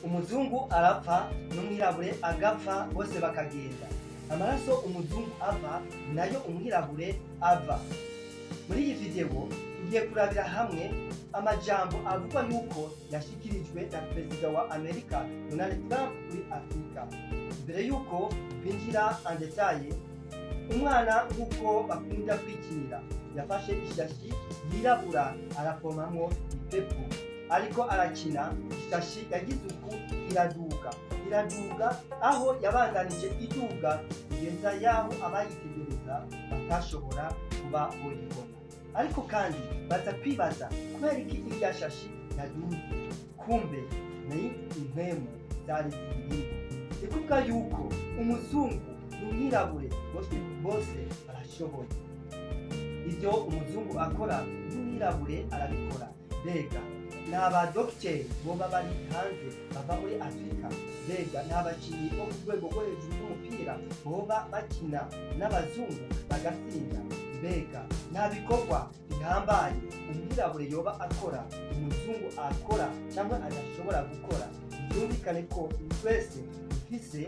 Umuzungu arapfa n'umwirabure agapfa, bose bakagenda. Amaraso umuzungu ava nayo umwirabure ava. Muri iyi video tugiye kurabira hamwe amajambo avugwa yuko yashikirijwe na perezida wa Amerika Donald Trump kuri Afurika. Mbere yuko twinjira en détail, umwana nk'uko bakunda kwikinira yafashe ishashi yirabura arapomamwo ipepo, ariko arakina. Ishashi yagize uku iraduga, iraduga, aho yabandanije iduga kugeza yaho abayitegereza batashobora kuba boyibona. Ariko kandi baza kwibaza kubera iki irya shashi yaduze. Kumbe ni impwemu zari ziyirimo. Ni kuvuga yuko umuzungu n'umwirabure bose bose barashoboye. Ibyo umuzungu akora n'umwirabure arabikora. Mbega ni abadogiteri boba bari hanze bava muri Afurika? Mbega ni abakinnyi bo ku rwego rwo hejuru rw'umupira boba bakina n'abazungu bagatsinda? Mbega nta bikorwa bihambaye umwirabure yoba akora umuzungu akora cyangwa adashobora gukora? Byumvikane ko twese dufise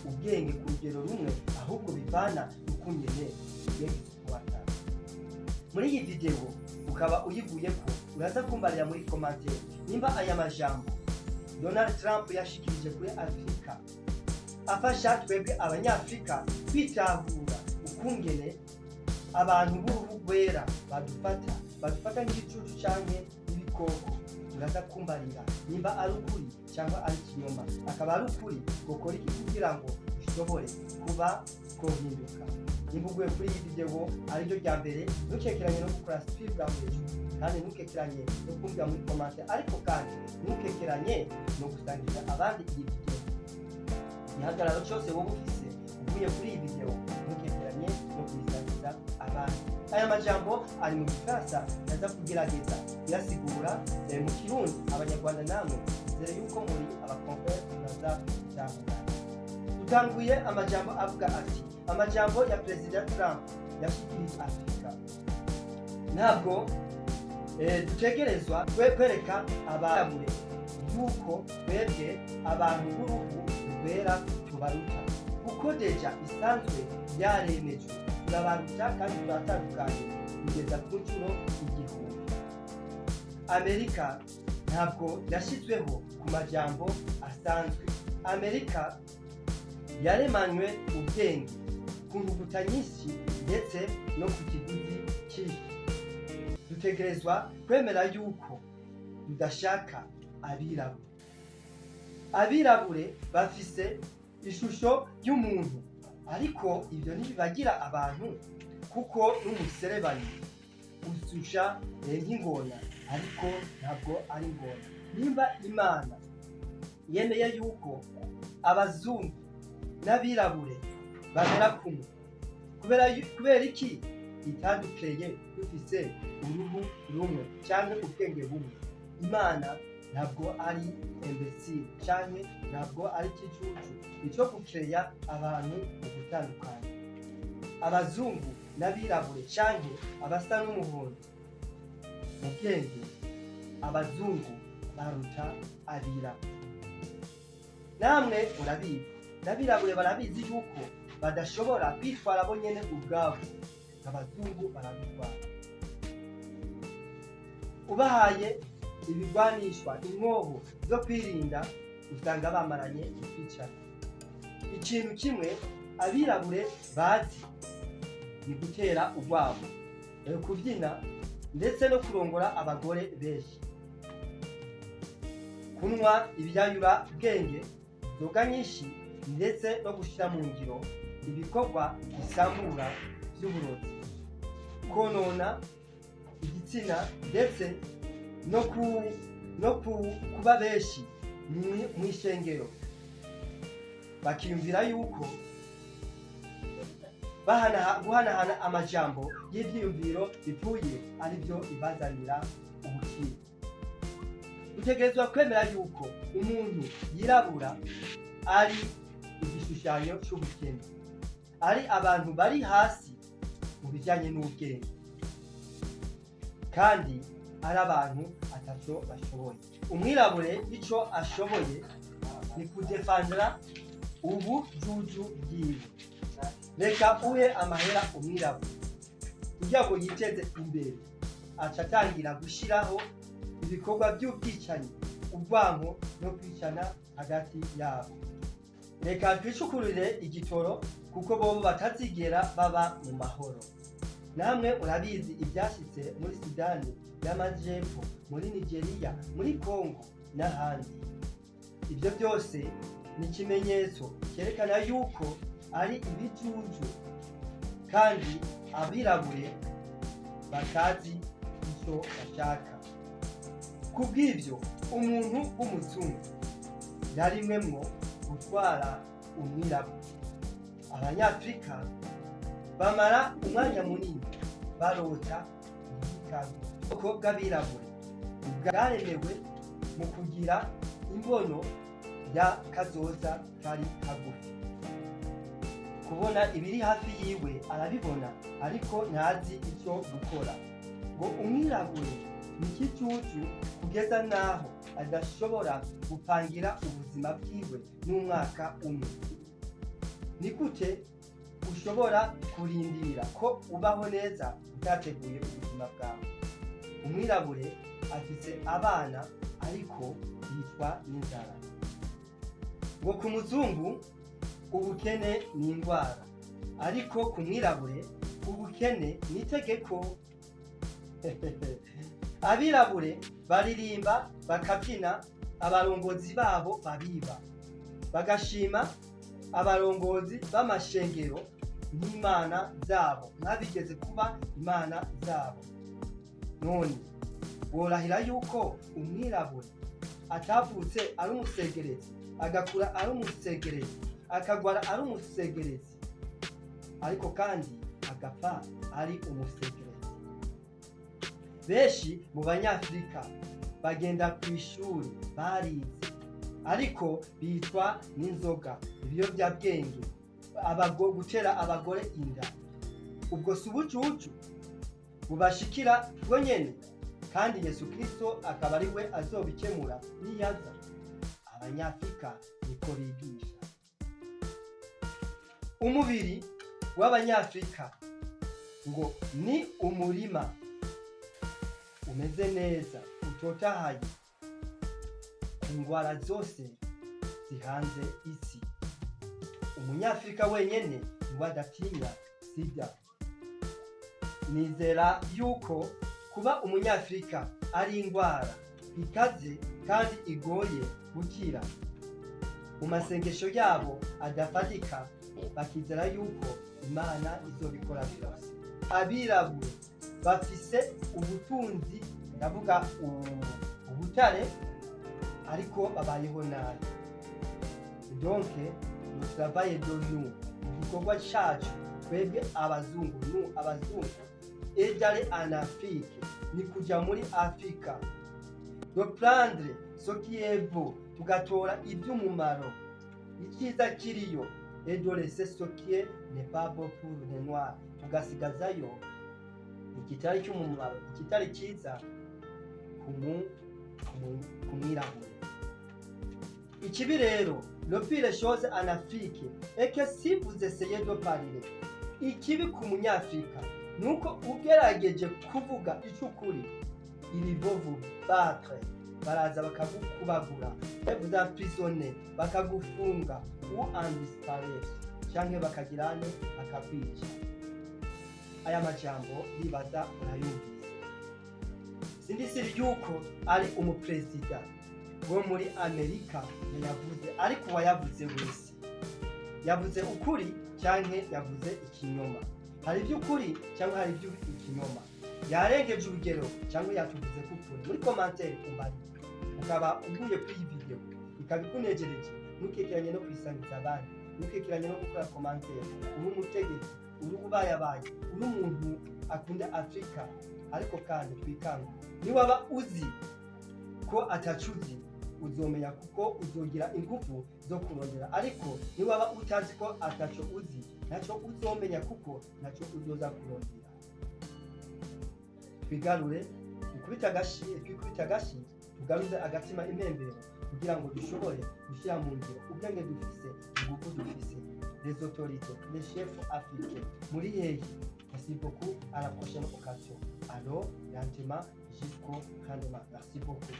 ubwenge ku rugero rumwe, ahubwo bivana n'ukungene ubwenge. Muri iyi video ukaba uyiguye ko uraza kumbarira muri commentaire nimba aya majambo Donald Trump yashikirije kuri Afurika afasha twebwe Abanyafurika kwitahura ukungene abantu b'uruhu rwera badufata nk'ibicucu canke ibikoko. Uraza kumbarira nimba ari ukuri cyangwa ari ikinyoma. Akaba ari ukuri, gukora iki kugira ngo ushobore kuba twohinduka? Nimba uguye kuri iyi video ariryo rya mbere, ntukekeranye no gukora suivre aho hejuru, kandi ntukekeranye no kumbwira muri commentaire, ariko kandi ntukekeranye no gusangiza abandi iyi video. Igihagararo cyose wowe ufise uvuye kuri iyi video, ntukekeranye no kuyisangiza abandi. Aya majambo ari mu Gifaransa, ndaza kugerageza kuyasigura mu Kirundi. Abanyarwanda namwe nizere yuko muri abakonfere, turaza gutahura. Dutanguye amajambo avuga ati: "Amajambo ya Perezida Trump yashikirije Afurika. Ntabwo dutegerezwa kwereka abirabure yuko twebwe abantu b'uruhu rwera tubaruta, kuko déjà isanzwe yaremejwe. Turabaruta kandi turatandukanye kugeza ku nshuro 1000. Amerika ntabwo yashyizweho ku majambo asanzwe. Amerika yaremanywe ubwenge ku ntuguta nyinshi ndetse no ku kiguzi cyinshi. Dutegerezwa kwemera yuko tudashaka abirabure. Abirabure bafise ishusho y'umuntu, ariko ibyo ntibibagira abantu, kuko n'umuserebanyi ususha nk'ingona, ariko ntabwo ari ingona. Nimba Imana yemeye yuko abazungu n'abirabure bamera kumwe, kubera iki itadukeye dufise uruhu rumwe cyangwa ubwenge bumwe? Imana ntabwo ari imbécile cyangwa ntabwo ari ikicucu icyo gukeya abantu mu gutandukanya abazungu n'abirabure cyangwa abasa n'umuhondo. Mu bwenge abazungu baruta abirabure, namwe murabizi, n'abirabure barabizi yuko badashobora kwitwara bo nyene ubwabo. Abazungu barabitwara. Ubahaye ibigwanishwa, inkoho zo kwirinda, usanga bamaranye ukwicara. Ikintu kimwe abirabure bazi ni gutera urwabo, kubyina ndetse no kurongora abagore benshi, kunywa ibiyayura bwenge, inzoga nyinshi, ndetse no gushyira mu ngiro ibikorwa bisambura by'uburozi, konona igitsina, ndetse no kuba benshi mu ishengero bakiyumvira yuko guhanahana amajambo y'ivyiyumviro bipfuye ari byo bibazanira ubukire. Dutegerezwa kwemera yuko umuntu yirabura ari igishushanyo c'ubukene, ari abantu bari hasi mu bijyanye n'ubwenge, kandi ari abantu ataco bashoboye. Umwirabure ico ashoboye." Ni kudefandra ubujuju bwiwe. Reka uhe amahera umwirabura kugira ngo yiteze imbere, aca atangira gushyiraho ibikorwa by'ubwicanyi, urwanko no kwicana hagati yabo. Reka twicukurire igitoro, kuko bobo batazigera baba mu mahoro. Namwe urabizi ibyashyitse muri Sudani y'Amajepfo, muri Nigeria, muri Congo n'ahandi. Ibyo byose ni ikimenyetso cyerekana yuko ari ibijuju kandi abirabure batazi icyo bashaka. Ku bw'ibyo, umuntu w'umuzungu yarimwemwo gutwara umwirabure. Abanyafurika bamara umwanya munini barota ntibikabe. Ubwoko bw'abirabure bwaremewe mu kugira imbono ya kazoza kari hagufi. Kubona ibiri hafi yiwe arabibona, ariko ntazi icyo gukora. Ngo umwirabure ni ikicucu kugeza n'aho adashobora gupangira ubuzima bwiwe n'umwaka umwe. Ni gute ushobora kurindira ko ubaho neza utateguye ubuzima bwawe? Umwirabure afise abana, ariko yicwa n'inzara. Ngo ku muzungu ubukene ni indwara, ariko ku mwirabure ubukene ni itegeko. Abirabure baririmba, bakabyina abarongozi babo babiba, bagashima abarongozi b'amashengero nk'imana zabo, nk'abigeze kuba imana zabo. None worahira yuko umwirabure atavutse ari umusegerezi, agakura ari umusegerezi, akagwara ari umusegerezi, ariko kandi agapfa ari umusegerezi? Benshi mu Banyafurika bagenda ku ishuri, barize, ariko bicwa n'inzoga, ibiyobyabwenge, gutera abagore inda. Ubwo si ubucucu bubashikira bwo nyene, kandi Yesu Kristo akaba ari we azobikemura niyaza? Abanyafurika niko bigisha. Umubiri w'Abanyafurika ngo ni umurima umeze neza, utotahaye ku ngwara zose zihanze isi. Umunyafurika wenyene niwe adatinya sida. Nizera yuko kuba Umunyafurika ari indwara ikaze kandi igoye gukira. Mu masengesho yabo adafatika bakizera yuko Imana izobikora byose. Abirabure bafise ubutunzi, ndavuga ubutare, ariko babayeho nabi. Donc le travail de nous, igikorwa cacu twebwe abazungu, nous abazungu, est d'aller en Afrique, ni kuja muri Afrika, de prendre ce qui est beau, tugatora iby'umumaro, icyiza kiriyo, et de laisser ce qui n'est pas beau pour les noirs, tugasigazayo ikitari cy'umumaro, ikitari cyiza ku mwirabure. Ikibi rero, le pire chose en Afrique est que si vous essayez de parler, ikibi ku Munyafurika nuko ugerageje kuvuga icyo ukuri, ils vont vous battre, baraza bakagukubagura, vous emprisonner, bakagufunga, ou en disparaître, canke bakagirane, bakakwica. Aya majambo ndibaza urayumvise. Sindisiri yuko ari umuperezida wo muri Amerika yayavuze, ariko uwayavuze wese yavuze ukuri canke yavuze ikinyoma? Hari iby'ukuri cyangwa hari iby'ikinyoma? Yarengeje urugero cyangwa yatuvuze ko ukuri? Muri commentaire umbari. Ukaba uguye kuri iyi video ikaba ikunejereje, ntukekeranye no kwisangiza abandi, ntukekeranye no gukora commentaire. Uri umutegetsi, uri ubayabaye, uri umuntu akunda Afurika, ariko kandi twikanga niwaba uzi ko atacuzi, uzomenya kuko uzogira ingufu zo kurondera. Ariko niwaba utazi ko ataco uzi, ntacyo uzomenya kuko ntacyo uzoza kurondera. Twigarure, twikubite agashi, twikubite agashi. Tugaruze agatima impembero kugira ngo dushobore gushyira mu ngiro ubwenge dufise, ingufu dufise. Les autorités, les chefs africains, muri hehe? Merci beaucoup, à la prochaine occasion. Alors, lentement jusqu'au rendement. Merci beaucoup.